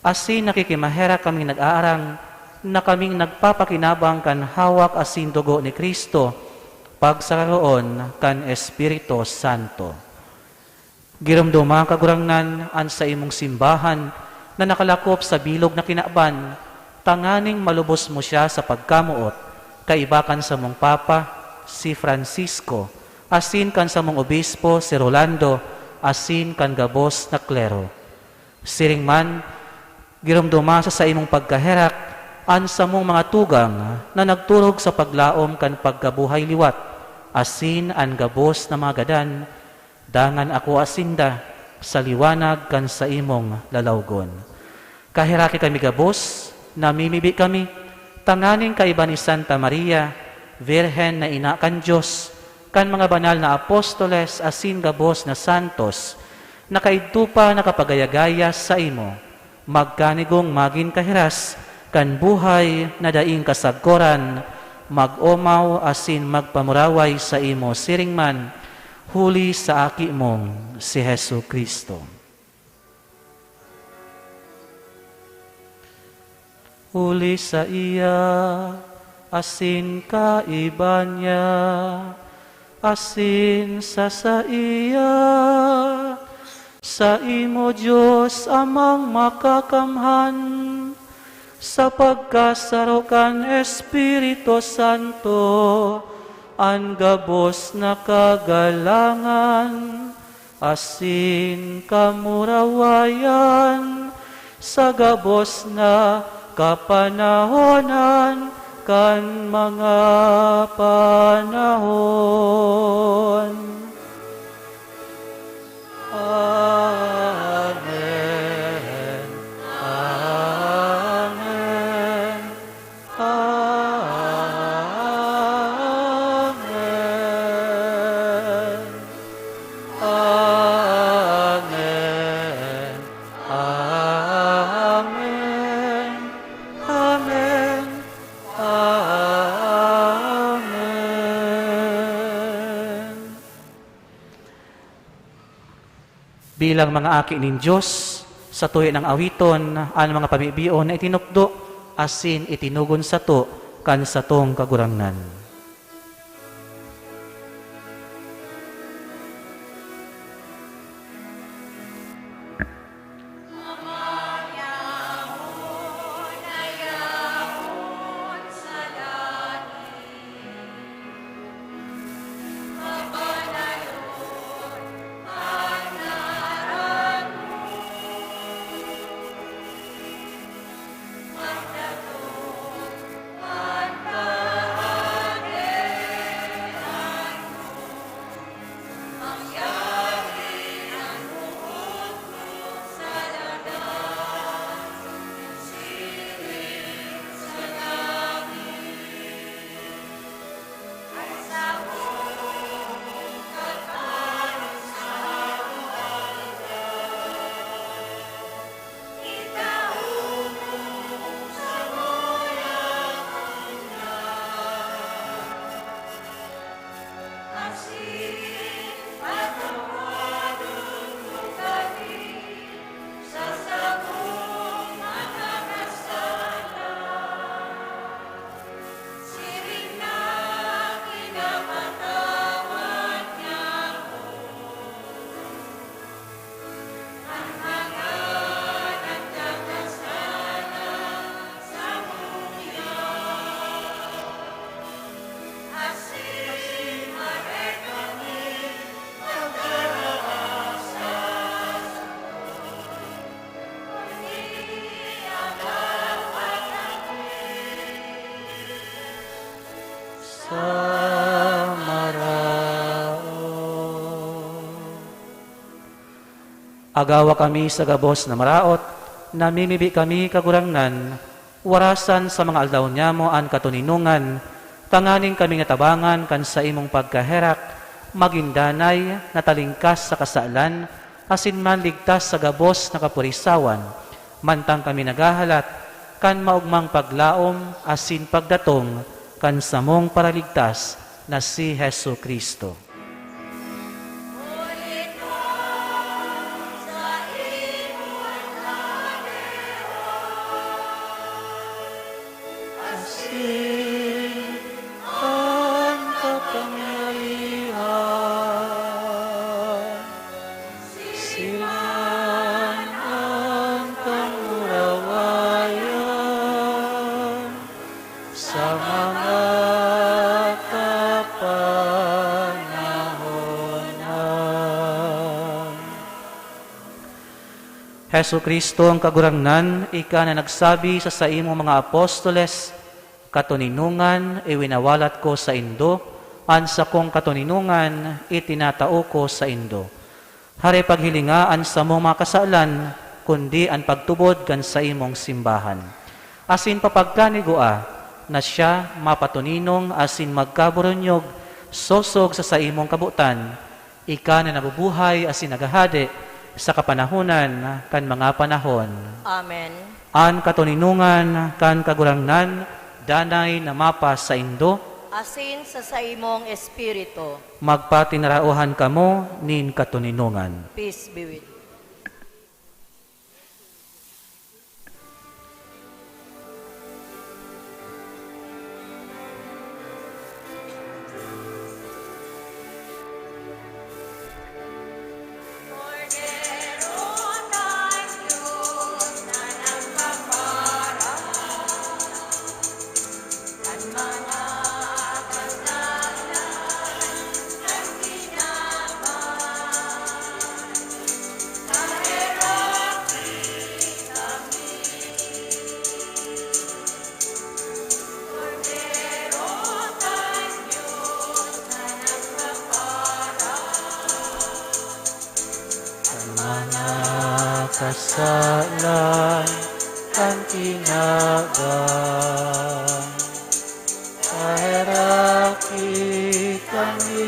Asin nakikimaherak kaming nag-aarang na kaming nagpapakinabang kan hawak asin dugo ni Cristo, pagsararoon kan Espiritu Santo. Giromdoma, Kagurangnan, an saimong simbahan na nakalakop sa bilog na kinaban, tanganing malubos mo siya sa pagkamoot, kaiba kan samong Papa, si Francisco, asin kan samong Obispo, si Rolando, asin kan gabos na klero. Siring man, giromdoma sa saimong pagkaherak an samong mga tugang na nagturog sa paglaom kan pagkabuhay liwat, asin an gabos na mga gadan, dangan akoa sinda sa liwanag kan saimong lalawgon. Kaheraki kami gabos, namimibi kami, tanganing kaiba ni Santa Maria, Birhen na ina kan Dios, kan mga banal na apostoles asin gabos na santos, na kaidto pa nakapagaya-gaya saimo, magkanigong magin kahiras kan buhay na daing kasagkoran, mag-omaw asin magpamuraway saimo siring man, huli sa Aki mong si Jesu-Cristo. Huli saiya, asin kaiba niya, asin sa saiya, saimo, Dios Amang Makakamhan, sa pagkasaro kan Espiritu Santo, an gabos na kagalangan asin kamurawayan sa gabos na kapanahonan kan mga panahon. Amen. Amen. Amen. Amen. Amen. Amen. Bilang mga aki nin Dios, satuya nang awiton an mga pamibion na itinukdo asin itinugon sato kan satong Kagurangnan. Sa maraot. Agawa kami sa gabos na maraot, namimibi kami, Kagurangnan, warasan sa mga aldaw nyamo an katoninongan, tanganing kami nga tabangan kan saimong pagkaherak, magin danay, natalingkas sa kasalan, asin man ligtas sa gabos na kapurisawan, mantang kami naghahalat kan maogmang paglaom asin pagdatong kan samong Paraligtas na si Jesu-Cristo. Asin an kapangyarihan. Jesu-Cristo, ang Kagurangnan, ika na nagsabi sa saimong mga apostoles, "Katoninongan iwinawalat ko saindo, an sakong katoninongan itinatao ko saindo." Hare, paghilinga an samong mga kasalan, kundi an pagtubod kan saimong simbahan. Asin papagkanigua na siya mapatoninong asin magkaburunyog sosog sa saimong kabotan, ika na nabubuhay asin naghahade sa kapanahonan kan mga panahon. Amen. An katoninongan kan Kagurangnan danay na mapa saindo. Asin sa saimong espiritu. Magpatinaraohan kamo nin katoninongan. Peace be with you. An mga kasalan kan kinaban, paheraki kami.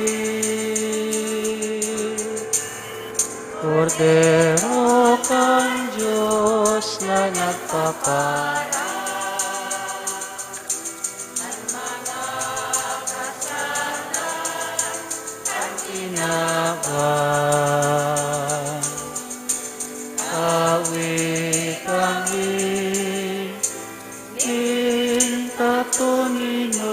Kordero kan Dios na nagpapara an mga kasalan kan kinaban, awi kami nin katoninongan.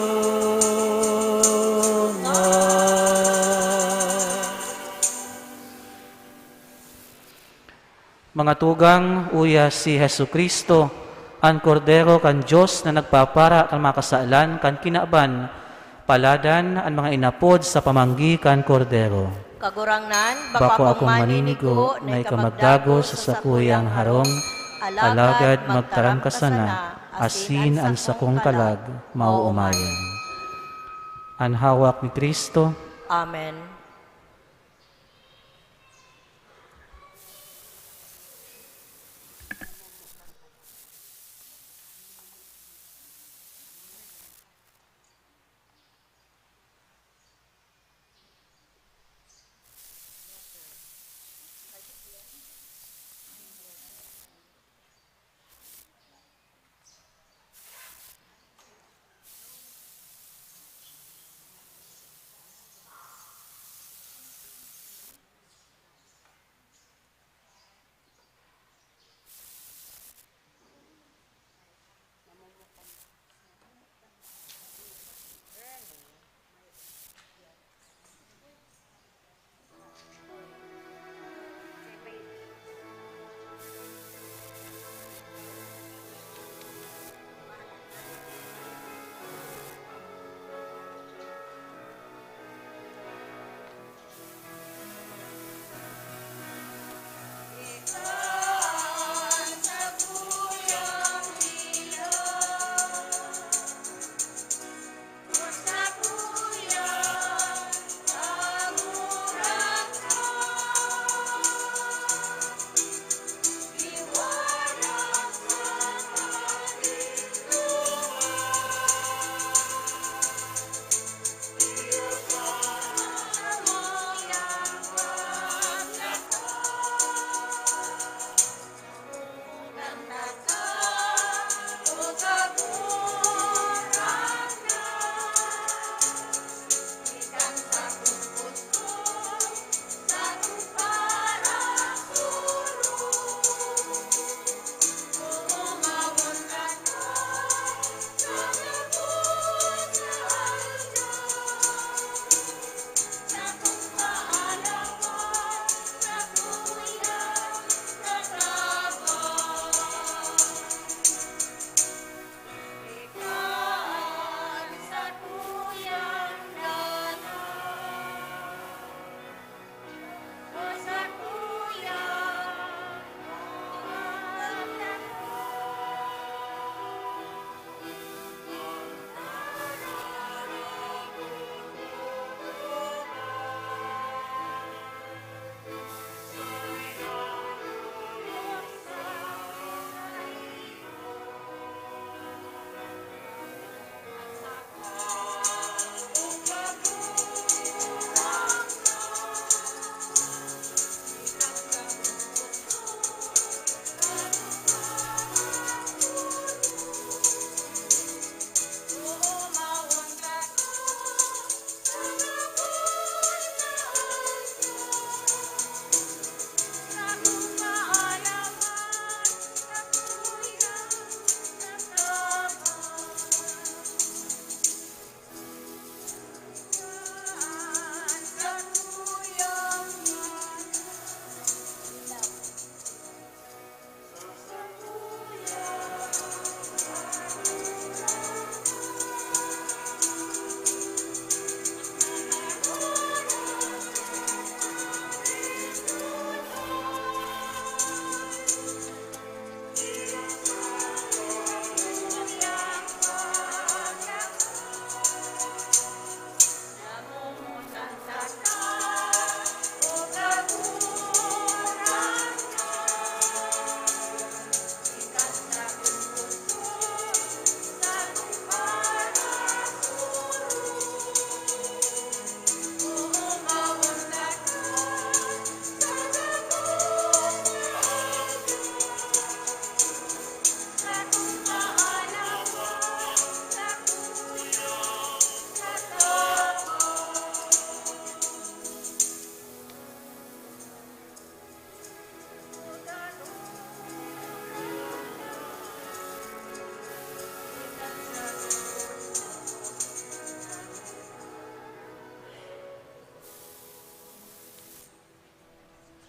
Mga tugang, uya si Jesu-Cristo, an Kordero kan Dios na nagpapara kan mga kasalan kan kinaban. Paladan an mga inapod sa pamanggi kan Kordero. Kagurangnan, bako akong maninigo na ika magdagos sa sakuyang harong, alagad magtaram ka sana, asin an sakong kalag maoomayan. An hawak ni Cristo. Amen.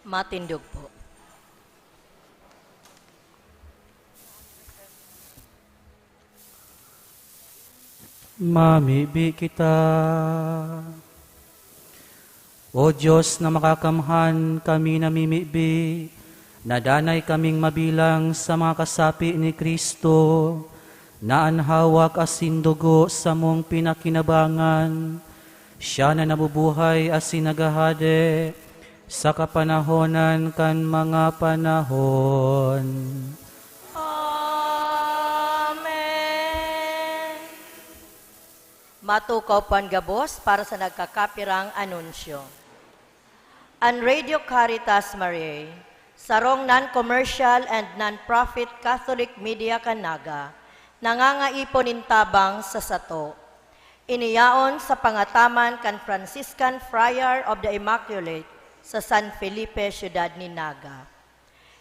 Matindog po. Mamibi kita. O Diyos na makakamhan, kami namimibi, na danay kaming mabilang sa mga kasapi ni Cristo, na an hawak asin dugo samong pinakinabangan. Siya na nabubuhay asin naghahade sa kapanahonan kan mga panahon. Amen. Matukaw po an gabos para sa nagkakapirang anunsyo. An Radio Caritas Mariae, sarong non-commercial and non-profit Catholic media kan Naga, nangangaipon nin tabang sa sato. Ini yaon sa pangataman kan Franciscan Friar of the Immaculate sa San Felipe, siyudad nin Naga.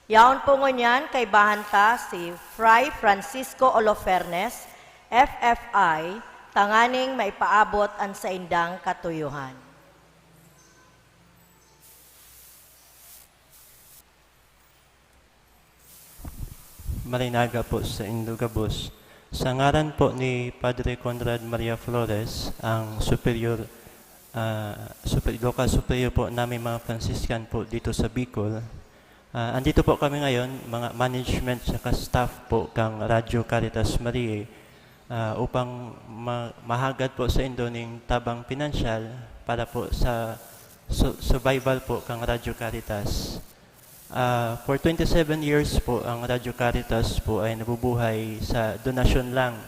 Yaon po ngunyan kaibahan ta si Fray Francisco Holofernes, F F I, tanganing maipaabot an saindang katuyohan. Maray na aga po saindo gabos. Sa ngaran po ni Padre Conrad Maria Flores, ang superior, ah, super-, local superior po naming mga Franciscan po dito sa Bicol, ah, andito po kami ngayon, mga management saka staff po kang Radyo Caritas Mariae, ah, upang ma-, mahagad po saindo ning tabang pinansyal para po sa su-, survival po kang Radyo Caritas. Ah, for twenty-seven years po, ang Radyo Caritas po ay nabubuhay sa donasyon lang.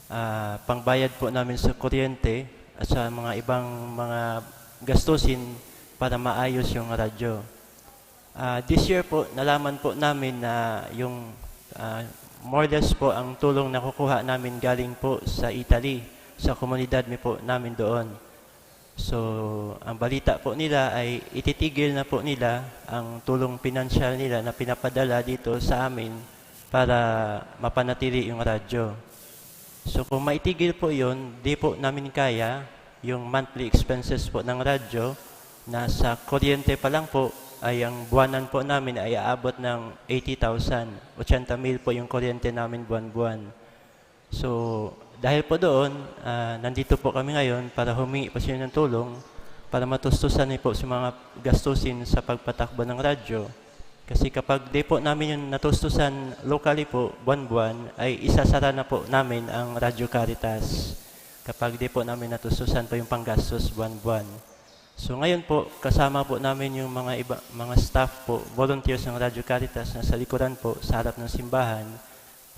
Ah, pangbayad po namin sa kuryente at sa mga ibang mga gastusin para maayos yung radyo. Ah, this year po, nalaman po namin na yung, ah, more or less po ang tulong nakukuha namin galing po sa Italy, sa komunidad mi po namin doon. So, ang balita po nila ay ititigil na po nila ang tulong pinansyal nila na pinapadala dito sa amin para mapanatili yung radyo. So, kung maitigil po yun, di po namin kaya yung monthly expenses po ng radyo na sa kuryente pa lang po ay ang buwanan po namin ay aabot ng eighty thousand. Ochenta mil po yung kuryente namin buwan-buwan. So, dahil po doon, ah, nandito po kami ngayon para humingi po sa inyo ng tulong para matustusan niyo po sa mga gastusin sa pagpatakbo ng radyo. Kasi kapag di po namin yun natustusan locally po, buwan-buwan, ay isasara na po namin ang Radyo Caritas kapag di po namin natustusan po yung panggastos buwan-buwan. So, ngayon po, kasama po namin yung mga iba, mga staff po, volunteers ng Radyo Caritas na sa likuran po, sa harap ng simbahan,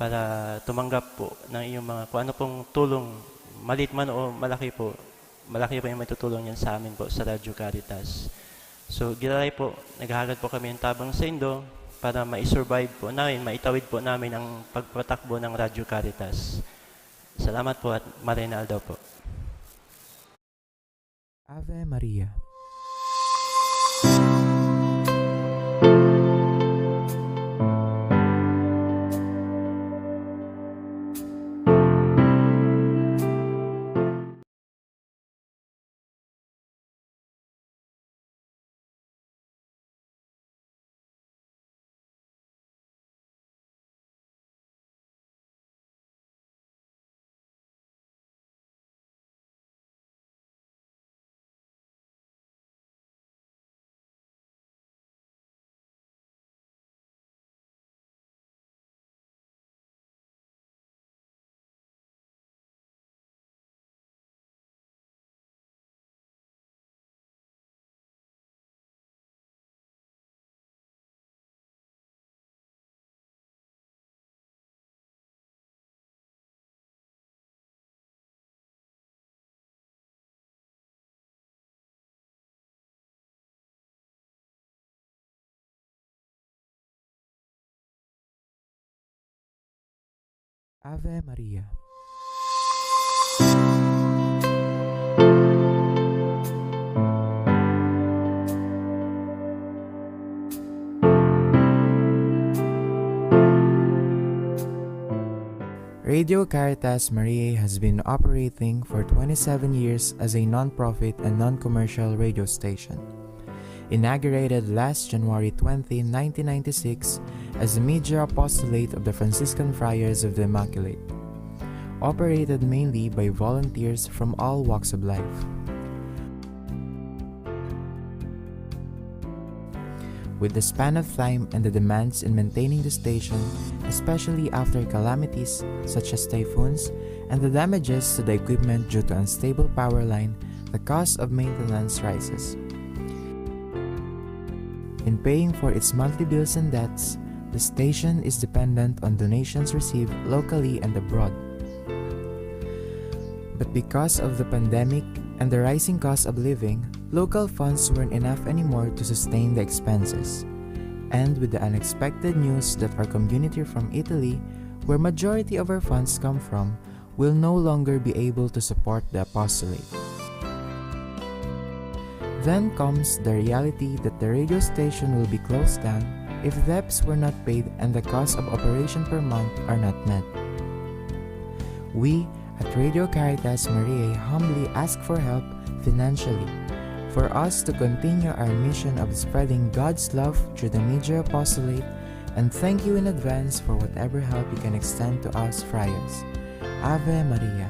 para tumanggap po ng iyong mga, kung ano pong tulong, maliit man o malaki po, malaki po yung matutulong yan sa amin po sa Radyo Caritas. So, Giraray po, naghahagad po kami ng tabang saindo para ma-survive po namin, maitawid po namin ang pagpatakbo ng Radyo Caritas. Salamat po at maray na aldaw po. Ave Maria. Ave Maria. Radio Caritas Mariae has been operating for twenty-seven years as a non-profit and non-commercial radio station. Inaugurated last January twenty, nineteen ninety-six, as the Major Apostolate of the Franciscan Friars of the Immaculate, operated mainly by volunteers from all walks of life. With the span of time and the demands in maintaining the station, especially after calamities such as typhoons and the damages to the equipment due to unstable power line, the cost of maintenance rises. In paying for its monthly bills and debts, the station is dependent on donations received locally and abroad. But because of the pandemic and the rising cost of living, local funds weren't enough anymore to sustain the expenses. And with the unexpected news that our community from Italy, where majority of our funds come from, will no longer be able to support the apostolate. Then comes the reality that the radio station will be closed down if debts were not paid and the cost of operation per month are not met. We at Radio Caritas Mariae humbly ask for help financially for us to continue our mission of spreading God's love through the Major Apostolate, and thank you in advance for whatever help you can extend to us friars. Ave Maria.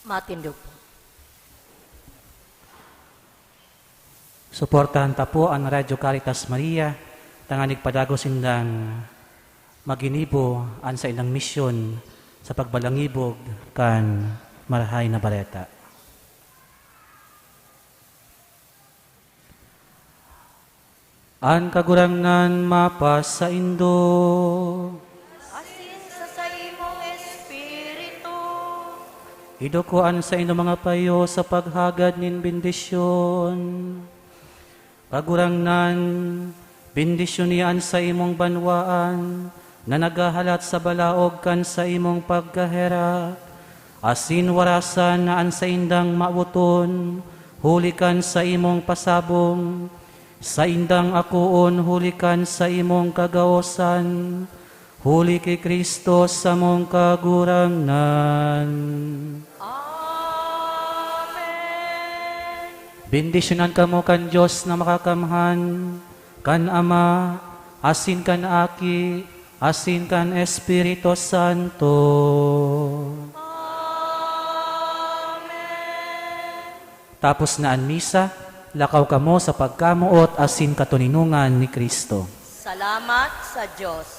Matindog po. Suportahan ta po an Radyo Caritas Maria, tanganing padagos sindang maginibo an saindang misyon sa pagbalangibog kan Marahay na Bareta. An Kagurangnan mapasaindo. Asin sa saimong espiritu. Iduko an saindong mga payo sa paghagad nin bendisyon. Kagurangnan, bendisyoni an saimong banwaan na naghahalat sa balaog kan saimong pagkaherak, asin warasan na an saindang mawoton huli kan saimong pasabong, saindang akoon huli kan saimong kagaosan, huli ki Cristo samong Kagurangnan. Amen. Bendisyonan kamo kan Dios na Makakamhan, kan Ama, asin kan Aki, asin kan Espiritu Santo. Amen. Tapos na an misa, lakaw kamo sa pagkamoot asin katoninongan ni Cristo. Salamat sa Dios.